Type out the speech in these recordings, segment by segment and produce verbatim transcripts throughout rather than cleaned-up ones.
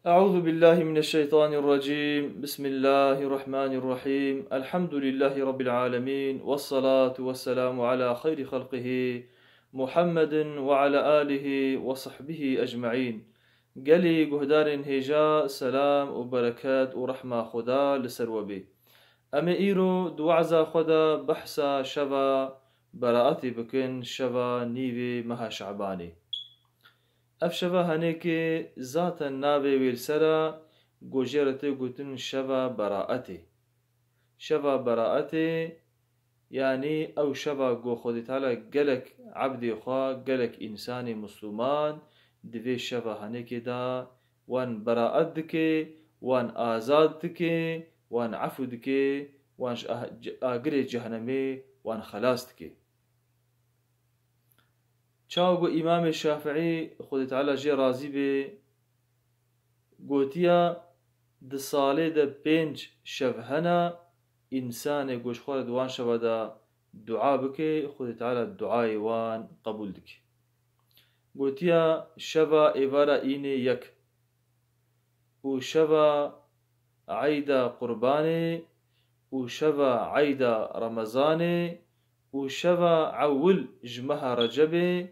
أعوذ بالله من الشيطان الرجيم. بسم الله الرحمن الرحيم. الحمد لله رب العالمين. والصلاة والسلام على خير خلقه محمد وعلى آله وصحبه أجمعين. Gelî guhdarên hêja, selam û bereket û rehma Xuda li ser we bê. Em ê îro di we'za xwe de behsa şeva Beraetê bikin, şeva nîvê meha Şebanê. Ev şeva henêkê zaten navê wê li ser e, ku jê re tê gotin şeva Beraetê. Şeva Beraetê, yanî ew şeva ku Xwedê Teala gelek ebdê xwe, gelek însanê Misliman di vê şeva henêkê de wan beraet dike, wan azad dike, wan efû dike, wan ji ah-, agirê cehnemê wan xelas dike. Çawa ku Îmamê Şafiî, Xwedê Teala jê razî bê, gotiya, di salê de pênc şev hene, însanê ku ji xwe re di wan şeva de dua bike, Xwedê Teala duayê wan qebûl dike. Gotiya, şeva êvara înê yek û şeva eyda Qurbanê û şeva eyda Remezanê û şeva ewil ji meha Recebê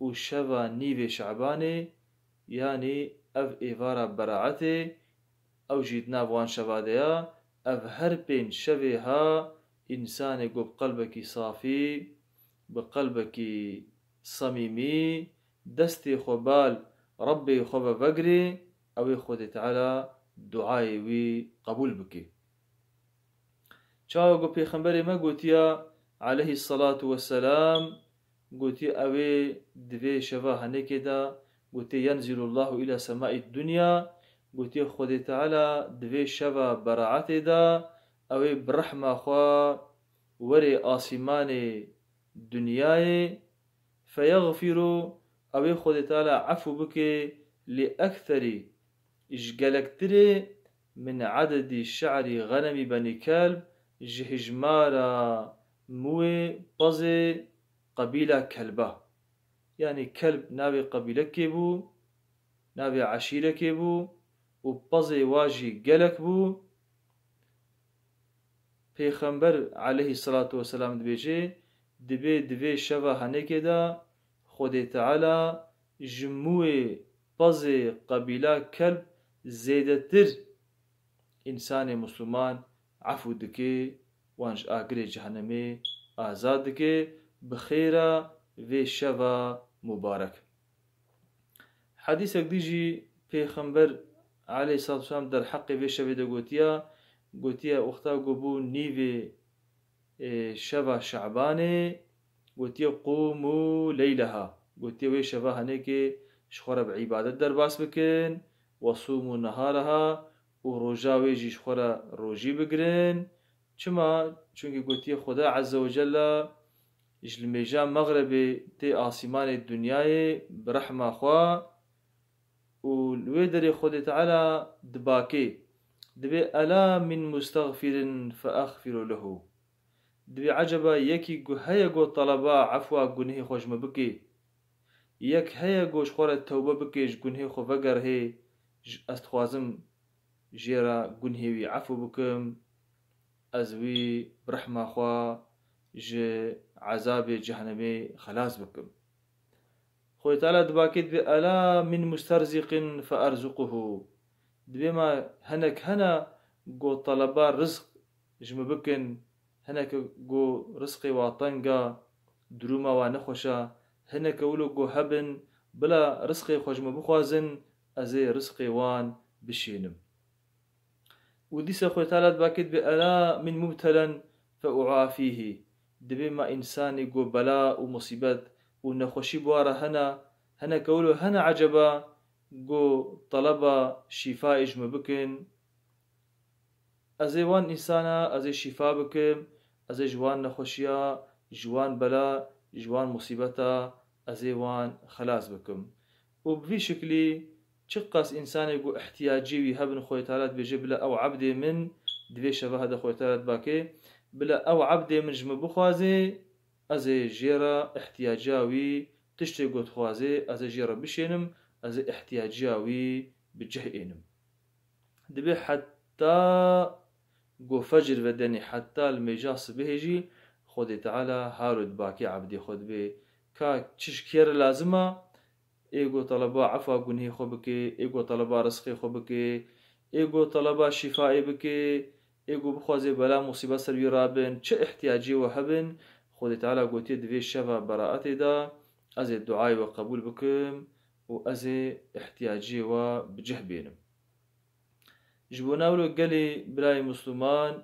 û şeva nîvê Şebanê, yanî ev êvara Beraetê, ew jî di nav wan şeva de ya, ev her pênc şevê ha, însanê ku bi qelbekî safî, bi qelbekî samîmî, destê xwe bal Rebbê xwe ve vegirê, ew ê Xwedê Teala duayê wî qebûl bike. Çawa ku Pêxemberê me gotiya, aleyhî selatu weselam, gotiye, ew ê di vê şeva henêkê de, gotiye, "Yenzilullahu ila semai dunya", gotiye, Xwedê Teala di vê şeva Beraetê de, ew ê bi rehma xwe werê asîmanê dinyayê, feyexfiru, ew ê Xwedê Teala efû bike, li ekserî, ji gelektirê, min ededî şe'rî xenemî benî kelb, ji hijmara mûyê pezê qebîla kelba. Yanî kelb navê qebîlekê bû, navê eşîrekê bû û pezê wa jî gelek bû. Pêxember aleyhî selatu weselam dibêje, dibê di vê şeva henekê de Xwedê Teala ji mûyê pezê qebîla kelb zêdetir însanê Misliman efû dike, wan ji agirê cehenemê azad dike, bi xêra vê şeva mubarek. Hedîsek dî jî Pêxember aleyhissalatu vesselam derheqê vê şevê de gotiya, gotiye, wexta ku bû nîvê, ê, şeva Şebanê, gotiye, "Qûmû leyleha." Gotiye, "Wê şeva henekê ji xwe re bi îbadet derbas bikin, "we sûmû neharaha", û roja wê jî ji xwe re rojî bigirin." Çima? Çunkî gotiye, Xuda Azze ve Celle ji limêja mexrebê tê asîmanê dinyayê bi rehma xwe û li wê derê Xwedê Teala dibakê, dibê, "Ela min mustexfirin fe exfiru lehu." Dibê, eceba yekî gu-, heye ku teleba efwa gunehê xwe ji min bike? Yek heye ku ji xwe re tewbe bike, ji gunehê xwe vegerhê, ji, ez dixwazim jê re gunehê wî efû bikim, ez wî bi rehma xwe ji ezabê cehenemê xelas bikim. Xwedê Teala dibakê dibê, "Ela min mustarziqin fe erzuquhu." Dibê ma hinek hene ku teleba rizq ji min bikin, hineke ku rizqê wa teng e, durûma wa nexweş e, hineke wilo ku hebin, bila rizqê xwe ji min bixwazin, ez ê rizqê wan bişênim. Û dîsa Xwedê Teala dibakê dibê, "Ela min mubtelen fe uafîhî." Dibê ma însanê ku bela û musîbet û nexweşî bi wa re hene, hineke wilo hene eceba ku teleba şîfayê ji min bikin, ez ê wan însana, ez ê şîfa bikim, ez ê ji wan nexweşiya, ji wan bela, ji wan musîbeta, ez ê wan xelas bikim. Û bi vî şiklî çiqas însanê ku ihtiyacê wî hebin, Xwedê Teala dibêje, bila ew ebdê min, di vê şeva hede Xwedê Teala dibakê, bila ew ebdê min ji min bixwazê, ez ê jê re ihtiyaca wî, tiştê ku dixwazê, ez ê jê re bişênim, ez ê ihtiyaciya wî bi cih ênim. Dibê heta go fecr vedenî, heta li mêja sibihê jî Xwedê Teala halo dibakê ebdê xwe dibê. Ka çi ji kê re lazim a, ê go teleba efa gunhê xwe bike, ê go teleba rizqê xwe bike, ê go teleba şîfayê bike, ê go bixwaze bela musîbet ser wî rabin, çi ihtiyacê we hebin, Xwedê Teala gotiye di vê şeva beraetê de ez ê duayê we qebûl bikim û ez ê ihtiyacê we bi cih bênim. Ji bo newlo gelê birayê Misliman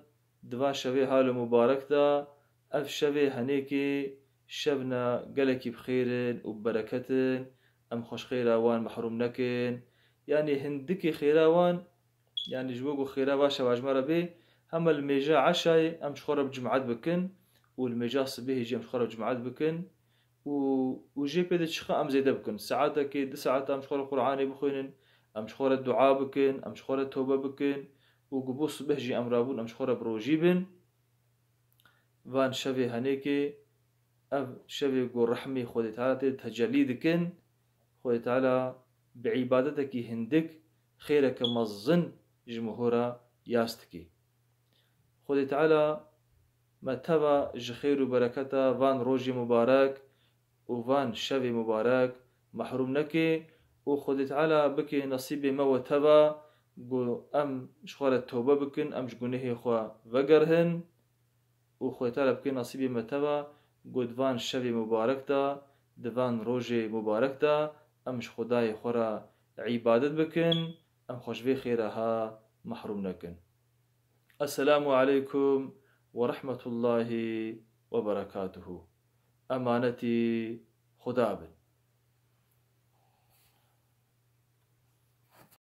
di va şevê halo mubarek de, ev şevê henêkê şevna gelekî bi xêr in û bi bereket in, em xwe ji xêra wan mehrûm nekin. Yanî hindikê xêra wan, yanî ji bo ku xêra va şeva ji me re bê, hema li mêja eşayê em ji xwe re bi cimat bikin û li mêja sibihê jî em ji xwe re bi cimat bikin. û, û jê pê de çiqa em zêde bikin. Saetekê, du saet em ji xwe re Qur'anê bixwînin, em ji xwe re dua bikin, em ji xwe re tobe bikin û ku bo sibeh jî em rabûn, em ji xwe re bi rojî bin. Van şevê henêkê, ev şevê ku rehmê Xwedê Teala tê tecellî dikin, Xwedê Teala bi îbadetekî hindik xêreke mezin ji miho re yas dikê. Xwedê Teala me teva ji xêr û bereketa van rojê mubarek û van şevê mubarek mehrûm neke û Xwedê Teala bike nesîbê me we teva ku em ji xwe re tewbe bikin, em ji gunehê xwe vegerhin û Xwedê Teala bike nesîbê me teva ku di van şevê mubarek de, di van rojê mubarek de em ji Xwedayê xwe re îbadet bikin, em xwe ji vê xêra ha mehrûm nekin. Esselamu aleykum ve rahmetullahi ve berekatuhu. Emanetî Xuda bin.